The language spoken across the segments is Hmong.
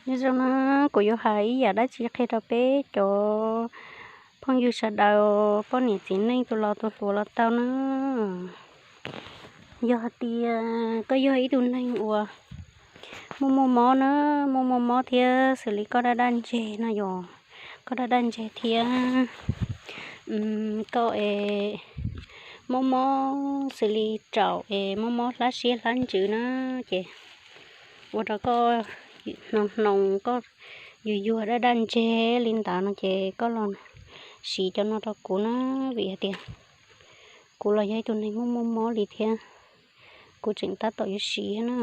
Nyob zoo na, kuv yuav hais ib yam dab tsi qhia rau peb cov phooj ywg sawv daws, poj niam txiv neej tus laus tus hluas los tau na. Yog hais tias koj yog ib tug neeg uas muaj muaj mob na, muaj muaj mob thiab xws li koj daj daj ntseg no yog, koj daj daj ntseg thiab koj es mob mob xws li raum es mob mob hlab siab hlab ntsws na, ces ua rau koj hnoos hnoos, koj yuag yuag daj daj ntseg li ntawd no ces koj los siv cov no rau kuv na, vim hais tias kuv los yog ib tug neeg muaj muaj mob li thiab, kuv tseem tab tom yuav siv na.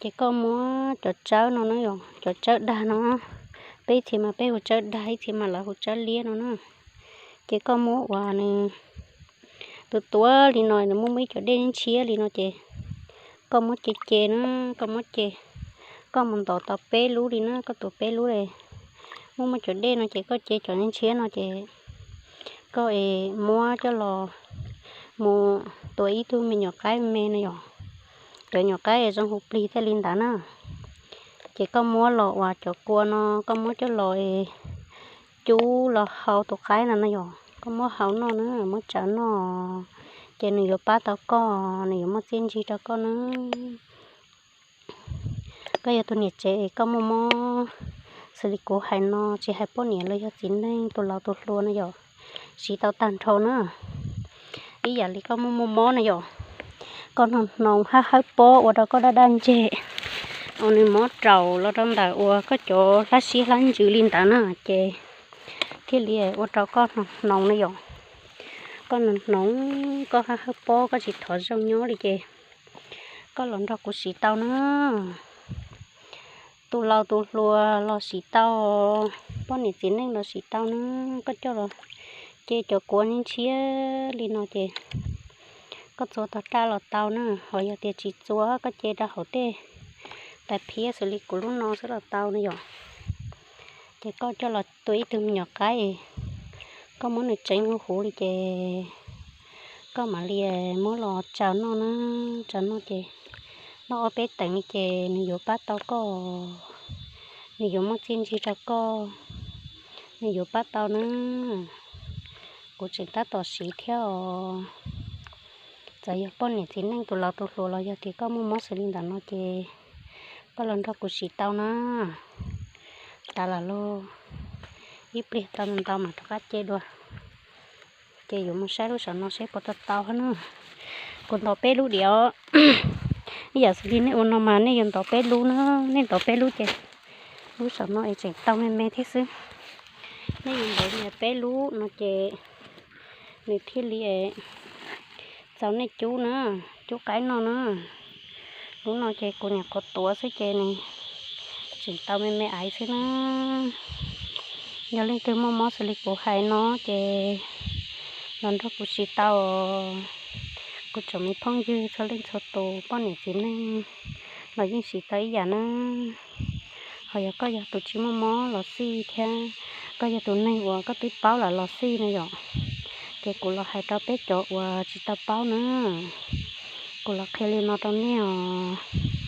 Ces koj muab cov tsawb no na, cov tsawb dag no, peb ib txhia mas peb hu tsawb dag, ib txhia mas lawv hu tsawb liab no na. Ces koj muab uas nws tus tuav li no, nws muaj muaj ib cov dej ntshiab li no ces koj muab ce ce na, koj muab ce, koj mus ntaus tau peb lub li na, koj tuav peb lub li, muaj muaj cov dej no ces koj ce cov ntshiab no ces koj es muab coj los mus tuav ib tug me nyuam qaib me no yog, cov nyuam qaib zoo hu plig tej li ntawd na. Ces koj muab los uas cov kua no koj muab coj los es cub los hau tus qaib no no yog, koj muab hau noj na, muab tsawv noj, ces nws yuav pab tau koj, nws yuav muaj txiaj ntsig rau koj na. Koj yog tus niam tsev es koj muaj mob xws li kuv hais no, tsis hais poj niam los yog txiv neej tus laus tus hluas no yog, siv tau tag nrho na. Ib yam li koj muaj muaj mob no yog, koj hnoos hnoos hab hawb pob ua rau koj daj daj ntseg, uas nws mob raum los rau ntawm uas koj cov hlab siab hlab ntsws li ntawd na, ces thiaj li ua rau koj hnoos hnoos no yog, koj hnoos hnoos, koj hab hawb pob, koj tsis thov zoo nyob li ces koj los nrog kuv siv tau na. Tus laus tus hluas los siv tau, poj niam txiv neej los siv tau na. Koj coj los ce cov kua ntshiab li no ces koj txua tog raj los tau na, ho yog tias tsis txua koj ce rau hauv tej tais phiab xws li kuv lub no xwb los tau na yom. Ces koj coj los tua ib tug me nyuam qaib, koj muab nws tseev huv huv li ces koj mam li muab los tsaws noj na, tsaws noj ces noj ob peb teev li ces nws yuav pab tau koj, nws yuav muaj txiaj ntsig rau koj, nws yuav pab tau na. Kuv tseem tab tom siv thiab os. Txawm yog poj niam txiv neej tus laus tus hluas los yog tias koj muaj mob xws li ntawm no ces koj los nrog kuv siv tau na. Tas los lauj, ib pliag tau ntau mam rov qab ce dua. Ces yuav mus saib lub saum no seb puas tau tau hab na. Kuv ntov peb lub diam os. Ib yam xws li nej ua no mas nej yuav ntov peb lub na, nej ntov peb lub ces lub saum no es tseem tau me me thiab xwb. Nej yuav ntov li peb lub no ces nws thiaj li txaus nej cub na, cub qaib noj na. Lub no ces kuv nyuam qhuav tuav xwb ces nws tseem tau me me aiv xwb na. Yog leej twg muaj mob xws li kuv hais no ces los nrog kuv siv tau. Kuv tsoom me phooj ywg txhua leej txhua tus poj niam txiv neej los yeej siv tau ib yam na. Ho yog koj yog tus tsis muaj mob los xij thiab koj yog tus neeg uas koj twb paub lawm los xij na yom, ces kuv los hais rau peb cov uas tsis tau paub na, kuv los qhia li no rau nej os.